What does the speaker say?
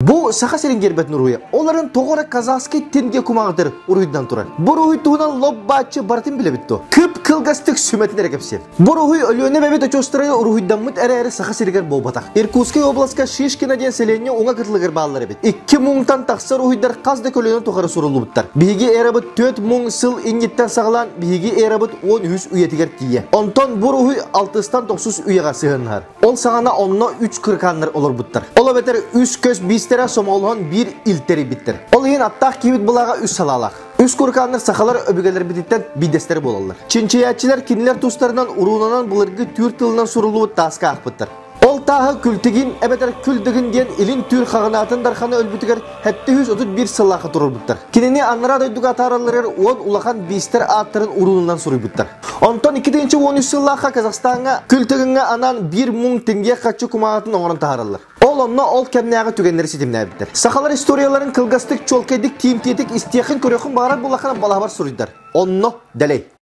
Бу Саха сирин гербэтин уруһуйа. Оларын тоҕо эрэ казахский тенге кумаҕытыр уруһуйдан турар. Бу уруһуй туһунан лоп-бааччы барытын билэбит дуо? Кып-кылгастык сүмэтин эрэ кэпсиэм. Бу уруһуй Өлүөнэ эбэбит очуостарыгар уруһуйдаммыт эрээри Саха сиригэр буолбатах. Иркутскай областка Шишкина диэн сэлиэнньэ уҥа кытылыгар бааллар эбит. Икки муҥтан тахсар уруһуйдар хас да көлүөнэ тухары суруллубуттар. Биһиги эрабыт түөрт муҥ сыл инниттэн саҕалаан биһиги эрабыт 13 үйэтигэр тиийэ. Онтон бу уруһуй алтыстан тохсус үйэҕэ сыһыаннаһар. Ол саҕана онно үч кырыкааннар олорбуттар. Ол эбэтэр үс көс биистэрэ сомоҕолоһон биир ил тэрийбиттэр. Ол иһин аттаах киһибит былааҕа үс салаалаах. Үс курыкааннар сахалар өбүгэлэрбититтэн биирдэстэрэ буолаллар. Чинчийээччилэр кинилэр тустарынан уруунанан былыргы түүр тылынан суруллубут тааска аахпыттар. Ол тааһы Күлтигин эбэтэр Күлдыгын диэн илин түүр хаҕынаатын дархана өлбүтүгэр 731 сыллаахха туруорбуттар. Кинини анараа дойдуга атааралларыгар уон улахан биистэр ааттарын уруунунан суруйбуттар. Онтон 2013 сыллаахха Казахстаҥҥа Күл Тыгыҥҥа анаан биир муҥ тиҥге хаччы кумааҕытын оҥорон таһаараллар. Ол онно ол кэмнээҕи түгэннэри ситимнээбиттэр. Сахалар историяларын кылгастык, чуолкайдык, тиимтиэтик истиэххин көрүөххүн баҕарар буоллаххына балаһабар суруйдар. Онно дэлэй.